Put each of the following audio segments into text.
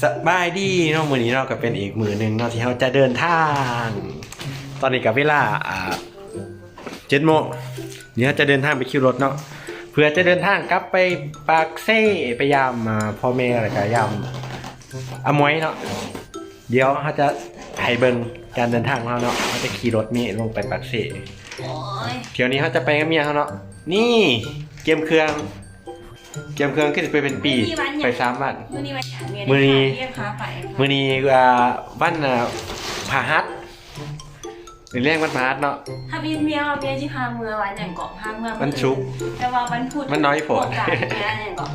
ສະບາຍດີເນາະ ມື້ນີ້ເນາະ ກໍເປັນອີກມື້ໜຶ່ງເນາະ ທີ່ເຮົາຈະເດີນທາງ. ຕອນນີ້ກໍເວລາ ອ່າ ເຈັດໂມງ ນີ້ເຮົາຈະເດີນທາງໄປຄິວລົດເນາະ ເພື່ອຈະເດີນທາງກັບໄປປາກເຊ ໄປຢາມ ອ່າ ພໍ່ແມ່ ແລ້ວກໍຢາມອາໝວຍເນາະ. ດຽວເຮົາຈະໃຫ້ເບິ່ງການເດີນທາງຂອງເຮົາເນາະ ເຮົາຈະຂີ່ລົດນີ້ລົງໄປປາກເຊ. ໂອ້ຍ ທ່ຽວນີ້ເຮົາຈະໄປກັບເມຍເຮົາເນາະ. ນີ້ກຽມເຄື່ອງ ກຽມເຄື່ອງຄືຊິໄປເປັນປີ ໄປສາມວັນ. ມື້ນີ້ວັນຫຍັງ? ມື້ນີ້ ມື້ນີ້ ອ່າ ວັນ ອ່າ ພະຫັດ ມື້ແລງວັນພະຫັດເນາະ. ຖ້າມີເມຍ ເມຍຊິພາເມືອວັນຫຍັງເກາະ? ພາເມືອວັນສຸກ ແຕ່ວ່າວັນພຸດ ມັນນ້ອຍໂພດ ຫ້ອງການເມຍຫຍັງເກາະ?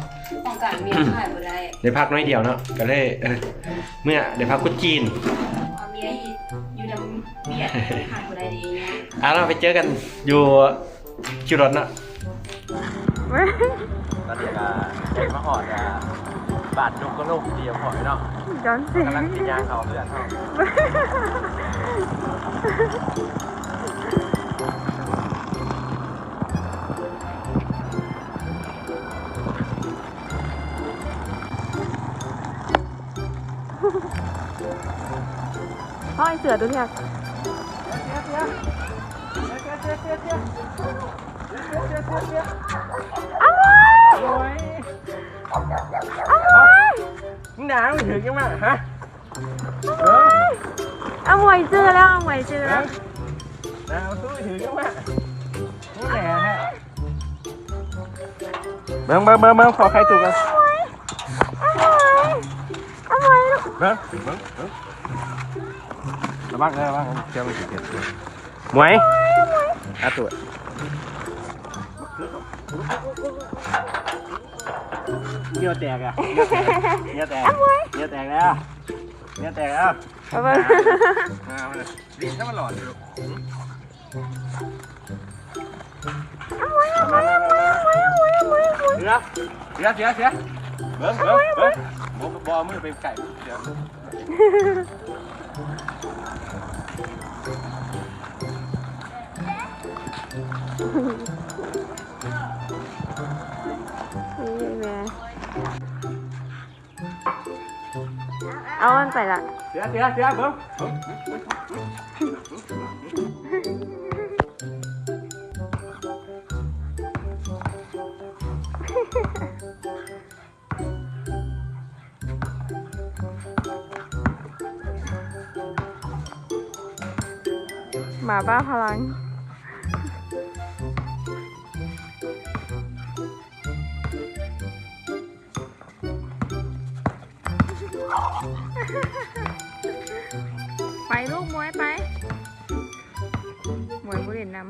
ຫ້ອງການເມຍຂາຍບໍ່ໄດ້ ໄດ້ພັກໜ້ອຍດຽວເນາະ ກໍເລີຍ ເອີ ເມືອ ໄດ້ພັກກຸດຈີນ. ເອົາເມຍຢູ່ນຳວຽກຂາຍບໍ່ໄດ້ເດ້. ເອົາລະ ໄປເຈີກັນຢູ່ ຂີ່ລົດເນາະ. ຕອນນີ້ກໍໄດ້ມາຮອດ ອ່າ ບ້ານດົງກະລົງທີ່ຮຽບຮ້ອຍເນາະ. ກຳລັງຊິຍ່າງເຂົ້າເຮືອນເຮົາ. ຫ້ອຍເສືອໂຕແທ້. ອ້າວ ອ້າວ ມຶງດ່າມັນຖືກຍັງມາ ຮະ? ອ້າວ ອາໝວຍຈື່ແລ້ວ ອາໝວຍຈື່ແລ້ວ. ດ່າມັນຖືກຍັງມາ ມຶງແຫຼະແທ້. ເບິ່ງ ເບິ່ງ ເບິ່ງ ເບິ່ງ ຂໍໄຂ່ຕຸກກ່ອນ. ອາໝວຍ ອາໝວຍ ອາໝວຍ ເບິ່ງ ເບິ່ງ ເບິ່ງ ລະວັງເດີ ລະວັງ ເຊື່ອມັນຊິເຈັບ. ໝວຍ ອາຕຸ ເຫຍື້ອແຕກອະ ເຫຍື້ອແຕກ ເຫຍື້ອແຕກ ອາໝວຍ ເຫຍື້ອແຕກແລ້ວ ເຫຍື້ອແຕກແລ້ວ. ເອົາເບິ່ງ ມາ ມາ ມາ ຫຼິ້ນໃຫ້ມັນຫຼອດຢູ່ລູກ. ເສືອ ເສືອ ເສືອ ເສືອ ເບິ່ງ ເບິ່ງ ເບິ່ງ ບໍ່ ບໍ່ເອົາມືໄປໃກ້ ເສືອ. ນີ້ແມ່ ເອົາມັນໄປລະ. ເສືອ ເສືອ ເສືອ ເບິ່ງ ເບິ່ງ ໝາບ້າພະລັງ. ໄປລູກ ໝວຍໄປ ໝວຍບໍ່ຫຼິ້ນນຳ.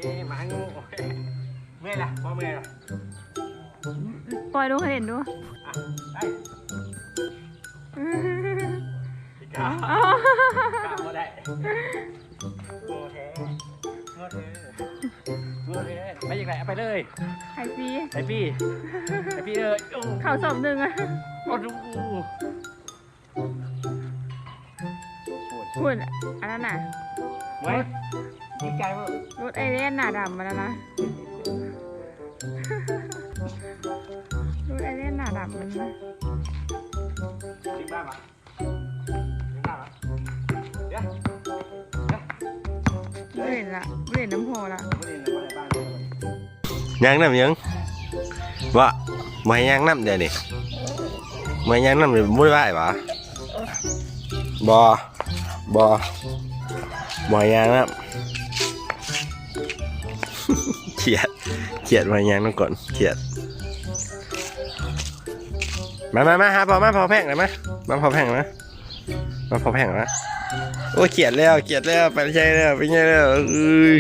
ເອີ ໝາງູ ເມື່ອຍລະ ບໍ່ເມື່ອຍລະ? ປ່ອຍລົງໃຫ້ເຫັນດູ. ອ່ະ ໄປ. ອີກາ ກາບໍ່ໄດ້. ໂງ່ແທ້ ໂງ່ແທ້ ໂງ່ແທ້. ໄປອີກແຫຼະ ເອົາໄປເລີຍ. ໃຫ້ຟຣີ ໃຫ້ຟຣີ ໃຫ້ຟຣີເລີຍ. ໂອ້ ເຂົ້າສອບໜຶ່ງອະ. ໂອ້ ດູ. ພຸ້ນ ອັນນັ້ນນະ. ໂອ້ຍ ດີໃຈເວີ້. ລົດໄອແລນໜ້າດຳອັນນັ້ນນະ. ລົດໄອແລນໜ້າດຳອັນນັ້ນນະ. ບໍ່ເຫັນລະ ບໍ່ເຫັນນຳພໍ່ລະ. ຍ່າງນຳຫຍັງ? ບໍ່ ບໍ່ໃຫ້ຍ່າງນຳດຽວນີ້. ບໍ່ໃຫ້ຍ່າງນຳ ວຸ້ນວາຍຫວາ? ບໍ່ ບໍ່ ບໍ່ໃຫ້ຍ່າງນຳ. ຄຽດ ຄຽດ ບໍ່ໃຫ້ຍ່າງນຳກ່ອນ ຄຽດ. ມາ ມາ ມາ ຫາພໍ່ ມາ ພໍ່ແພງນະ ມາ ມາ ພໍ່ແພງນະ ມາ ພໍ່ແພງນະ. ໂອ້ຍ ຄຽດແລ້ວ ຄຽດແລ້ວ ໄປໃຫຍ່ແລ້ວ ໄປໃຫຍ່ແລ້ວ ເອີຍ.